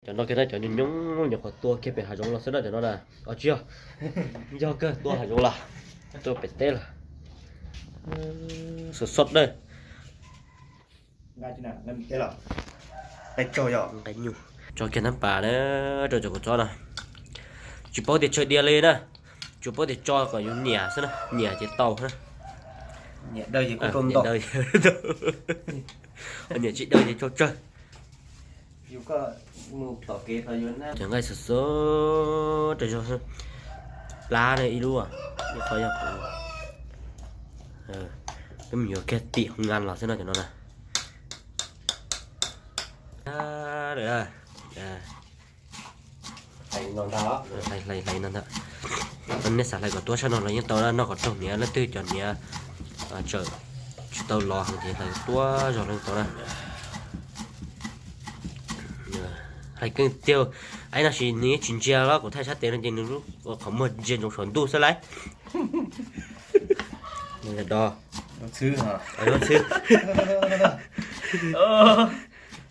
Cov no kiag na, cov nyob nyob nyuam qhuav tua kiag pem hav zoov los xwb na cov no na. Os tsis yog, yog kawg tua hav zoov los, tua pem teb los. Sov sov dawb. Nqaij nyuj tso kiag nab pas na, rau cov kua txob no. Tsis paub tias tsawg diav li na, tsuas paub tias tso kom yus nyiam xwb na, nyiam ces tau na. Nyiam tsis dawb ces tsau tsawg. Cov nqaij xov xov rau zog, plab na ib lub, ib qho yog kuv, peb mus yuav kiag tim hoo ngan los xwb no cov no na. Hlais no ntag. Nej xav hlais kom tuab tshaj no los yeej tau na, noj kom raug niam leej twg cov niam tseem tsis tau los ces hlais tuab zog los yeej tau na. Hlais keej tiag, aib no sis nws yeej tsis ntsia los kuv thaij sab tes no ces nws lub qhov muag ntsia ntsoov saum ntuj xwb lauj. Do, do xwb.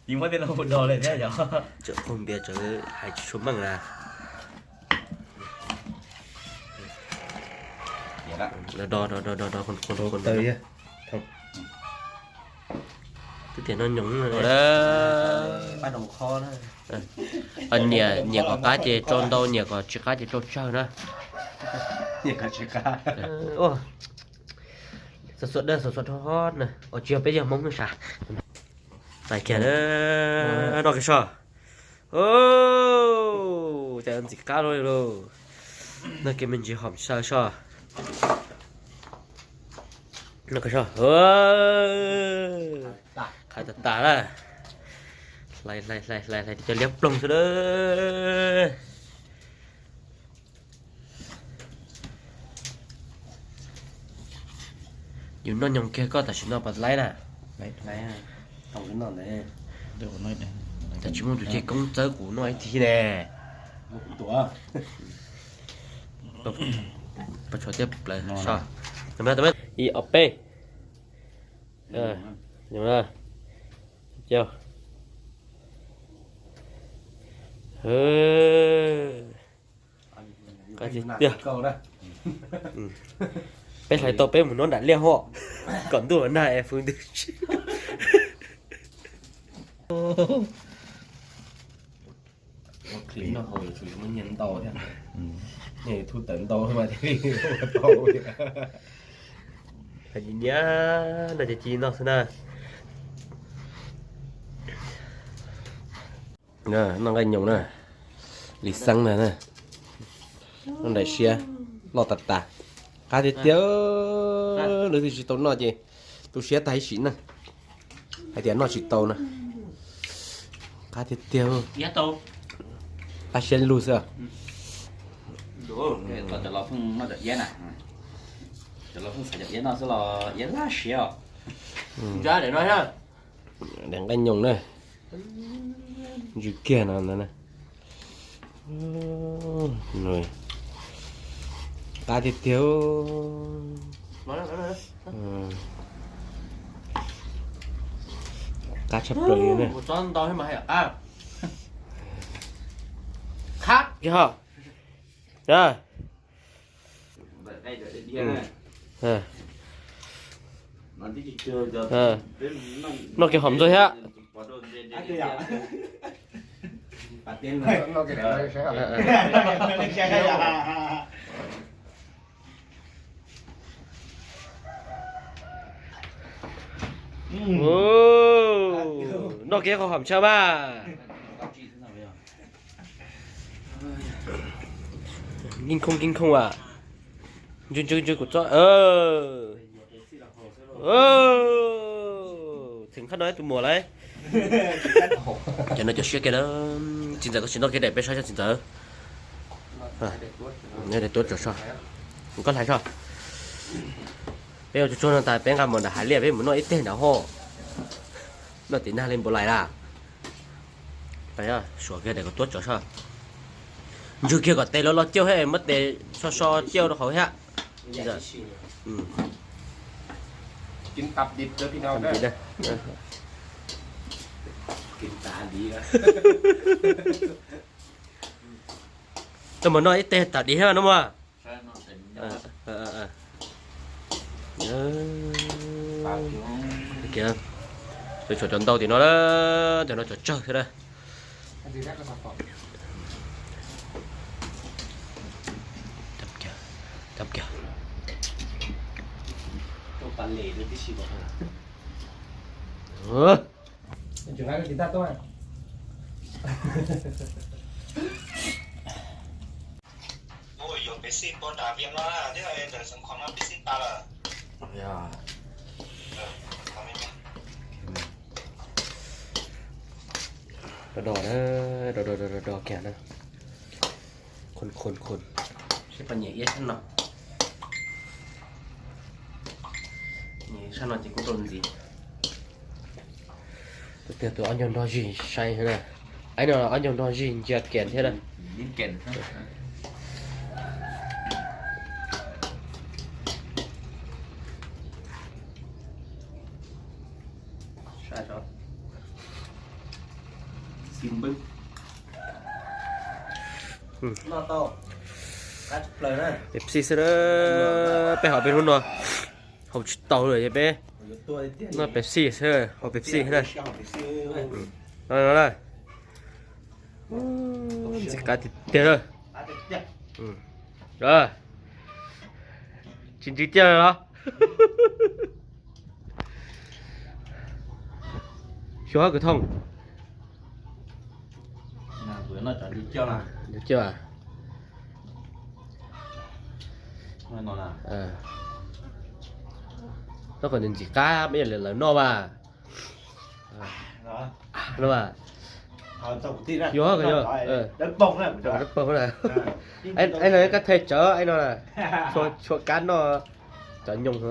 Tsis muab tej no ua do li thiab yog. Tseem qaug npias tseem hais tsis tshua meej na. Do do do do do do. Twb tias noj nyoos. Nyiam, nyiam kom qab ces tsau ntau, nyiam kom tsis qab ces tsau tsawg na. Xov xov dawb xov xov dhau hov na, os tsis yog peb yog Hmoob sav. Hlais kiag, noj kiag soj. Cas ntxim qab luaj li lauj. Noj kiag me ntsis hom saw soj. Noj kiag soj. Qhais tas tas na. Hlais hlais hlais hlais hlais cov liab ploog xwb na. Yus noj nyoos kiag koj tam sim no puas laib na? Tam tsis muaj tus ceg koob txawb kuv noj ib tib ne. Ib ob peb. Tiag, peb hlais tau peb mus noj nram liaj hov, kom ntuj los nag es fwv ntws tsis. Ua clip no hauv yuav tsum yuav muaj nyiaj ntau thiab. Nyiaj YouTube tawm ntau mas thiaj li ua tau. Hais niam no ces ci no xwb na. Noj nqaij nyoos na, li xeeb na, noj nraim siab, loj tas tas, qab tiag tiag. Lawv twb tsis tau noj ces tu siab tag ib sim na, hais tias noj tsis tau na, qab tiag tiag. Qab siab lug xwb. Daim nqaij nyoos na, ntsws kiag no na. Qab tiag tiag. Qab tshaj plaws li na. Noj kiag hom ntxuag thiab. Noj kiag qhov hom tshaj mas. Kinh khủng, kinh khủng a. Ntsws ntsws ntsws kuv tso. Txheem qhab no tus muam lauj. Cov no cov siab kiag na. Txiv ntxawm koj sim noj kiag daim peb saib soj txiv ntxawm. Daim tuab tso soj. Koj hlais soj. Peb ua tsuag tsuag no tas peb nqa mus nram hav liaj peb mus noj ib teg nram hov. Noj tim nag li npaum lais lawm. Suav kiag daim ko tuab tso soj. Ntsws kiag kom tes loj loj ciauj thiab muab tes so so ciauj rau hauv thiab. Tau mus noj ib teg tas div no mas. Tshuav cov ntau tim no, cov no cov tsawg thiab na. Do do do do do kiag na. Khon khon khon. Seb puas nyem ib sab no. Nyem sab no ces kuj tau ntxiv. Tus tiag tus ob ncaug nrog zig sai na. Aib no ob ncaug nrog zig ntsia kem thiab na. Pepsi xwb, peb haus peb hnub no haus tsis tau lawm, peb noj Pepsi xwb, haus Pepsi xwb na. Ntxim qab tiag tiag lawm. Tsis ntsws tiag los? Xyov hab kwv thooj. Tab kom nws ntxim qab peb lawv noj mas. Xyov hab kwv, dawb paug na. Aib no kab thej tsawv aib no na. Tshua kab noj cov nyoos.